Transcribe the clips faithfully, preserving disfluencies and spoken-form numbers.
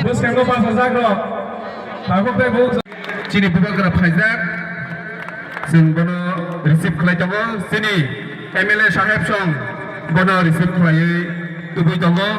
Bwskango pash hajak rok. Tabuk tei bo chini bubagra phaijak. Chwng bono receive khlai tongo. Chini M L A saheb song bono receive khlaiwi tubui tongo.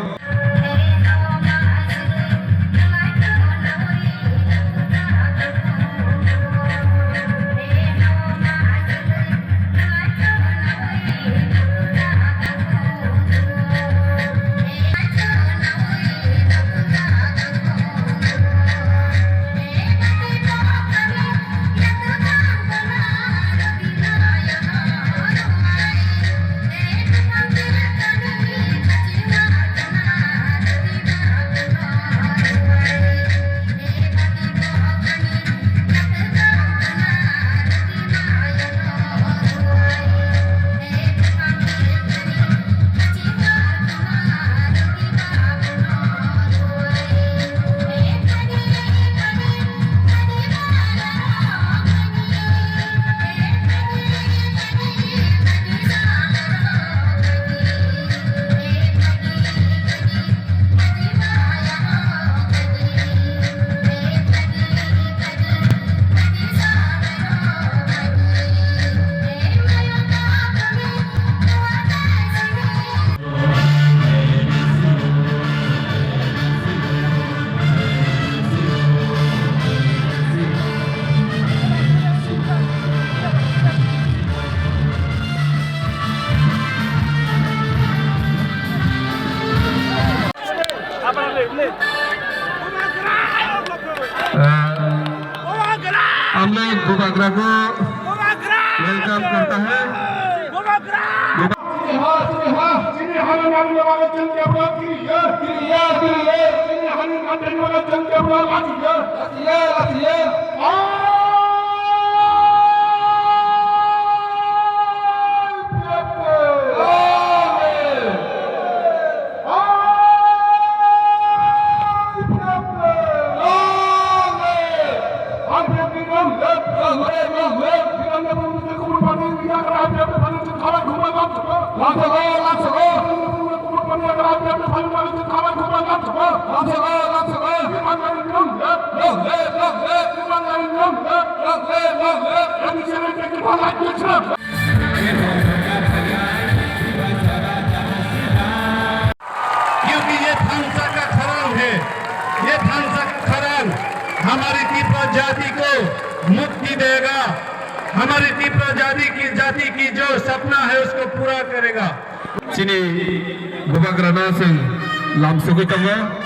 हम लोग बुबाग्रा को वेलकम करता है। क्योंकि ये थानसा का खरांग है, ये थानसा का खरांग हमारी तीव्र जाति को मुक्ति देगा, हमारी तीव्र जाति की, जाति की जो सपना है उसको पूरा करेगा। Chini bubagra no chwng lam sugwi tongo.